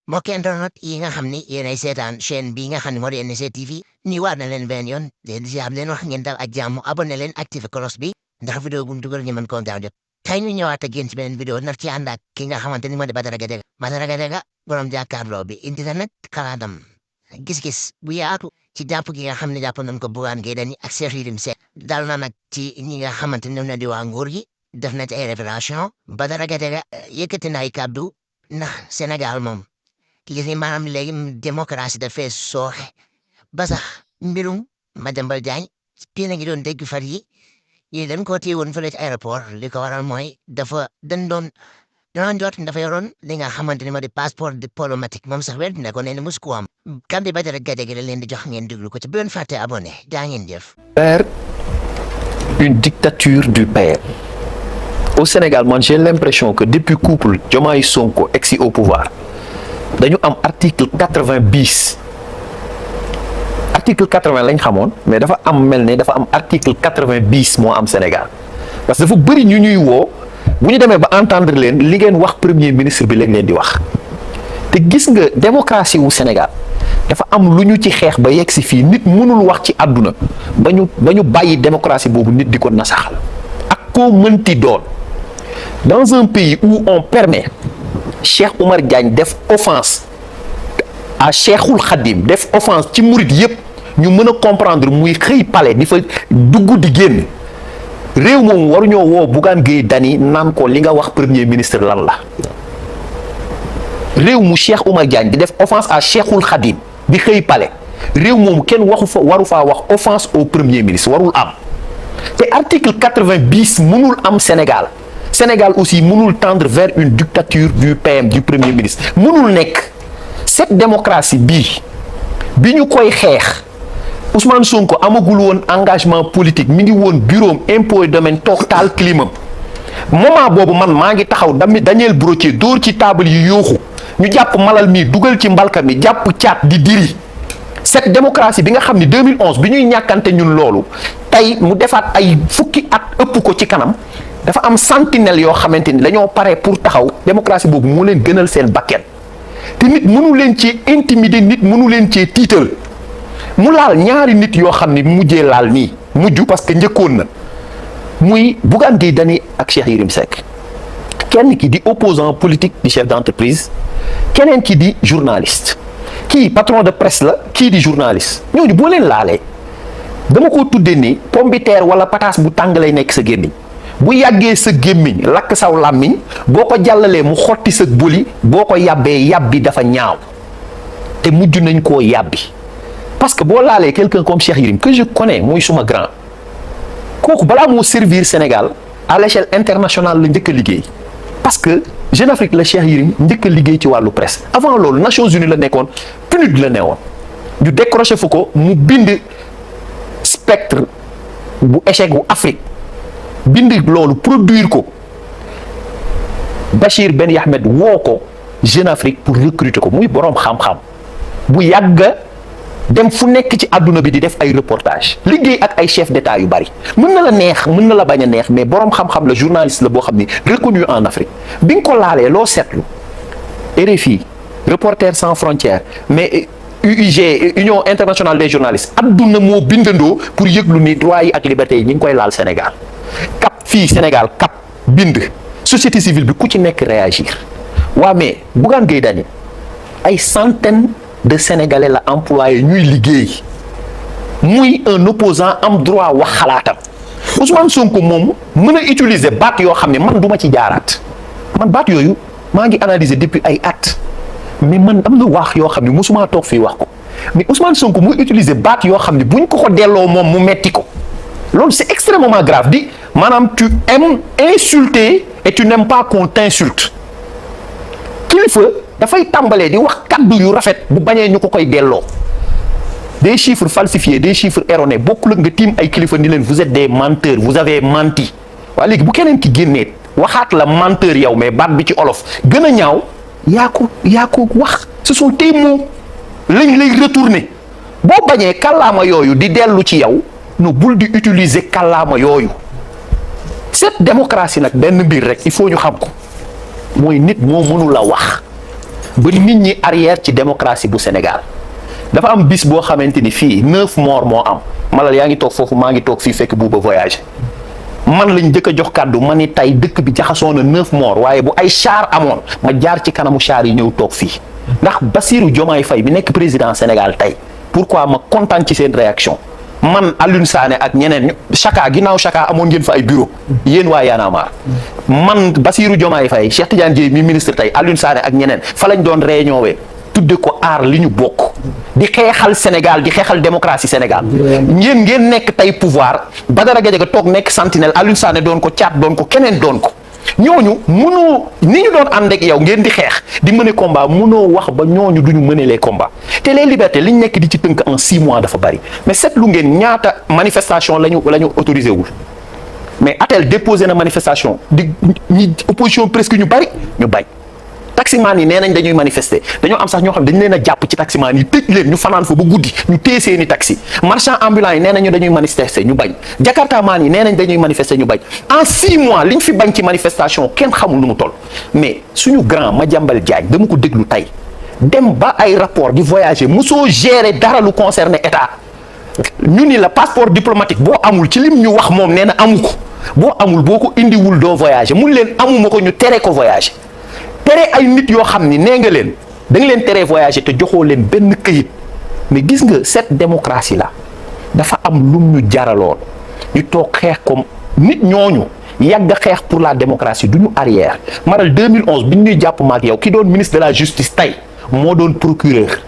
mbokk internet yi nga xam ni yéenay seetaan chaîne bii nga xam ne moo di NC TV ñëwaat na leen benn yoon leen di ziar leen wax ngeen dal ak jàmm abonné leen activé cloche bi ndax vidéo bu mu dugal ñu mën koo gaaw jot tey ñu ñëwaat ak yéen ci beneen vidéo nar ci ànd ak ki nga xamante ni moo di Badara Gadiaga borom jàkkaarloo bi indi na nag xalaatam gis-gis bu yaatu ci jàpp gi nga xam ne jàpp nañ ko Bougane Gueye Dany ak Cheikh Yérim Seck dal na nag ci ñi nga xamante ne ñoom na di waa nguur gi def na ci ay révélation Badara Gadiaga yëkkati na ay kàddu ndax Sénégal moom gis nga maanaam léegi démocratie dafay sooxe ba sax mbirum Madiambal Diagne kii na ngi doon dégg far yi dañ koo téye woon fële ci aéroport li ko waral mooy dañoo jot dafa yoroon li nga xamante ni moo di passeport diplomatique moom sax wet ne ko nee na mosu ko am kandi Badara Gadiaga la leen di jox ngeen déglu ko ci bu leen fàtte abonné jaa ngeen jëf. Vers une dictature du père. Au Sénégal, moi j'ai l'impression que depuis couple Diomaye Sonko exi au pouvoir dañu am article 80 bis article 80 lañ xamoon mais dafa am mel ne dafa am article 80 bis moo am Sénégal parce que dafa bëri ñu ñuy woo bu ñu demee ba entendre leen li ngeen wax premier ministre bi lañ leen di wax te gis nga démocratie wu Sénégal dafa am lu ñu ci xeex ba yegg si fii nit mënul wax ci àdduna ba ñu bàyyi démocratie boobu nit di ko nasaxal ak koo mënti doon dans un pays où on permet Cheikh Oumar Diagne def offense à Cheikhul Khadim def offense ci murit yépp ñu mën a comprendre muy xëy palais di fa dugg di génn réew moom waruñoo woo Bougane Gueye Dany naan ko li nga wax premier ministre lan la réew mu Cheikh Oumar Diagne di def offense à Cheikhul Khadim di xëy palais réew moom kenn waru faa wax offense au premier ministre warul am te article 80 bis mënul am Sénégal aussi mënul tendre vers une dictature du PM du premier ministre mënul nekk cette démocratie bi ñu koy xeex Ousmane Sonko amagul woon engagement politique mi ngi woon bureau impôt et domaine toog taal climat moment boobu man maa ngi taxaw Daniel Brottier dóor ci table yi yooxu ñu jàpp malal mi dugal ci mbalka mi jàpp caat di diri cette démocratie bi nga xam ni 2011 bi ñuy ñàkkante ñun loolu tey mu defaat ay fukki at ëpp ko ci kanam dafa am sentinelle yoo xamante ni dañoo pare pour taxaw démocratie boobu moo leen gënal seen bakket te nit mënu leen cee intimider nit mënu leen cee tiital mu laal ñaari nit yoo xam ni mujjee laal nii mujj parce que njëkkoon na muy Bougane Gueye Dany ak Cheikh Yérim Seck kenn ki di opposant politique di chef d'entreprise keneen ki di journaliste kii patron de presse la kii di journaliste ñooñu boo leen laalee dama ko tuddee ni pomme de terre wala pataas bu tàng lay nekk sa gémmiñ bu yàggee sa gémmiñ lakk saw làmmiñ boo ko jàllalee mu xotti sa boli boo ko yàbbee yàbbi dafa ñaaw te mujj nañ koo yàbbi parce que boo laalee quelqu'un comme Cheikh Yérim que je connais muy suma grand kooku balaa moo servir Sénégal à l'échelle internationale la njëkk a liggéey parce que Jeune Afrique la Cheikh Yérim njëkk a liggéey ci wàllu presse avant loolu Nations Unies la nekkoon PNUD la newoon ñu décroché fu ko mu bind spectre bu échec bu Afrique bind loolu produire ko Bachir Ben Yahmed woo ko Jeune Afrique pour recruter ko muy boroom xam-xam bu yàgga dem fu nekk ci àdduna bi di def ay reportage liggéey ak ay chef d'état yu bari mën na la neex mën na la bañ a neex mais boroom xam-xam la journaliste la boo xam ni reconnu en Afrique bi nga ko laalee loo seetlu RFI Reporters sans frontières mais UIG Union internationale des journalistes àdduna moo bindandoo pour yëglu ni droit yi ak liberté yi ñu ngi koy laal Sénégal CAP fii Sénégal CAP bind société civile bi ku ci nekk réagir waa mais Bougane Gueye Dany ay centaines de Sénégalais la employé ñuy liggéey muy un opposant am droit wax xalaatam Ousmane Sonko moom mën a utiliser baat yoo xam ne man duma ci jaaraat man baat yooyu maa ngi analyser depuis ay at mais man am na wax yoo xam ne mosuma toog fii wax ko mais Ousmane Sonko muy utiliser baat yoo xam ne buñ ko delloo moom mu metti ko loolu c'est extrêmement grave di maanaam tu aimes insulter et tu n'aimes pas qu'on t'insulte kilifa dafay tàmbalee di wax kaddu yu rafet bu bañee ñu ko koy delloo des chiffres falsifiés des chiffres erronés bokkul ak nga tiim ay kilifa ni leen vous êtes des menteurs vous avez menti waaye léegi bu keneen ki génnee waxaat la menteur yow mais baat bi ci olof gën a ñaaw yaa ko wax ce sont tes mots lañ lay retourner boo bañee kàllaama yooyu di dellu ci yow no bul di utiliser kàllaama yooyu cette démocratie nag benn mbir rek il faut ñu xam ko mooy nit moo mënul a wax ba nit ñi arrière ci démocratie bu Sénégal dafa am bis boo xamante ni fii 9 morts moo am Malal yaa ngi toog foofu maa ngi toog fii fekk Bouba voyage man lañ njëkk a jox kàddu ma ni tey dëkk bi jaxasoo na 9 morts waaye bu ay char amoon ma jaar ci kanamu char yi ñëw toog fii ndax Bassirou Diomaye Faye bi nekk président Sénégal tey pourquoi ma kontaan ci seen réaction man Alioune Sané ak ñeneen Chaka ginnaaw Chaka amoon ngeen fa ay bureau yéen waa Y'en a marre man Bassirou Diomaye Faye Cheikh Tidiane Dièye mi ministre tey Alioune Sané ak ñeneen fa lañ doon réunion wee tudde ko aar li ñu bokk di xeexal Sénégal di xeexal démocratie Sénégal ngeen nekk tey pouvoir Badara Gadiaga toog nekk sentinelle Alioune Sané doon ko caat doon ko keneen doon ko ñooñu mënoo ni ñu doon ànd ak yow ngeen di xeex di mëne combat mënoo wax ba ñooñu duñu mëne les combats te les libertés liñ nekk di ci tënk en 6 mois dafa bari mais seetlu ngeen ñaata manifestation lañu autorisé wul mais atel déposé na manifestation di ñi opposition presque ñu bari ñu bañ taximaan yi nee nañ dañuy manifester dañoo am sax ñoo xam dañ leen a jàpp ci taximaan yi tëj leen ñu fanaan fa ba guddi ñu téye seeni taxi marchand ambulant yi nee nañu dañuy manifester ñu bañ jakartamaan yi nee nañ dañuy manifester ñu bañ en 6 mois liñ fi bañ ci manifestation kenn xamul nu mu toll mais suñu grand Madiambal Diagne dama ko déglu tey dem ba ay rapport di voyager mosoo gérer dara lu concerné état ñu ni la passeport diplomatique boo amul ci lim ñu wax moom nee na amu ko boo amul boo ko indiwul doo voyager mun leen amuma ko ñu tere ko voyager tere ay nit yoo xam ni nee nga leen da nga leen tere voyager te joxoo leen benn këyit mais gis nga cette démocratie là dafa am lum ñu jaraloon ñu toog xeex comme nit ñooñu yàgg xeex pour la démocratie du ñu arrière maral 2011 bi ñuy jàpp maak yow ki doon ministre de la justice tey moo doon procureur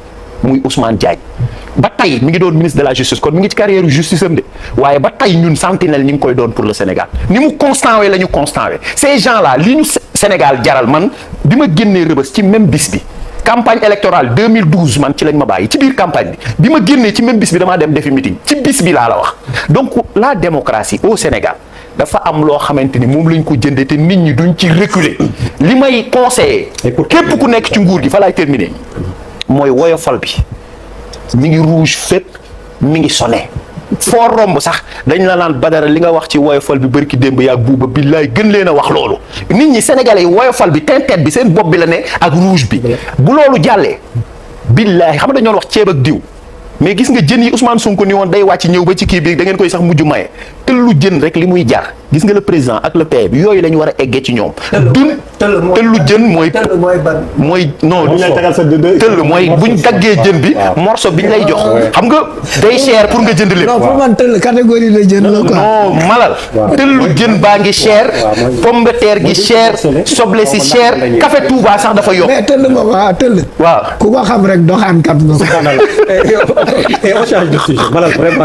muy Ousmane Diagne ba tey mi ngi doon ministre de la justice kon mi ngi ci carrière justice am de waaye ba tey ñun sentinelle ñi ngi koy doon pour le Sénégal ni mu constant we la ñu constant we ces gens là li ñu Sénégal jaral man bi ma génnee Rebeuss ci même bis bi campagne électorale 2012 man ci lañ ma bàyyi ci biir campagne bi ma génnee ci même bis bi damaa dem defi meeting ci bis bi laa la wax donc la démocratie au Sénégal dafa am loo xamante ni moom lañ ko jëndee te nit ñi duñ ci reculer li may conseiller képp ku nekk ci nguur gi fa laay terminer mooy woyofal bi mi ngi rouge fépp mi ngi sonné foo romb sax dañ la naan Badara li nga wax ci woyofal bi bërki démb yaag buuba billaay gën leen a wax loolu nit ñi sénégalais yi woyofal bi tintet bi seen bopp bi la ne ak rouge bi bu loolu jàllee billaay xam nga dañoo wax ceeb ak diw mais gis nga jën yi Ousmane Sonko ni woon day wàcc ñëw ba ci kii bi da ngeen koy sax mujj maye te lu jën rek li muy jar gis nga le président ak le pays bi yooyu la ñu war a eggee ci ñoom. te lu jën mooy. mooy non tëll mooy buñ daggee jën bi. morceau biñ lay jox. xam nga day cher pour nga jënd lépp. non pour man tëll catégorie la jën la quoi. non malal tëllu jën baa ngi cher. pomme de terre gi cher. soble si cher. café Touba sax dafa yokk. mais tëll moom waaw tëll. waaw ku ko xam rek doxaan kat nga ko. Et on change de sujet. Malal vraiment.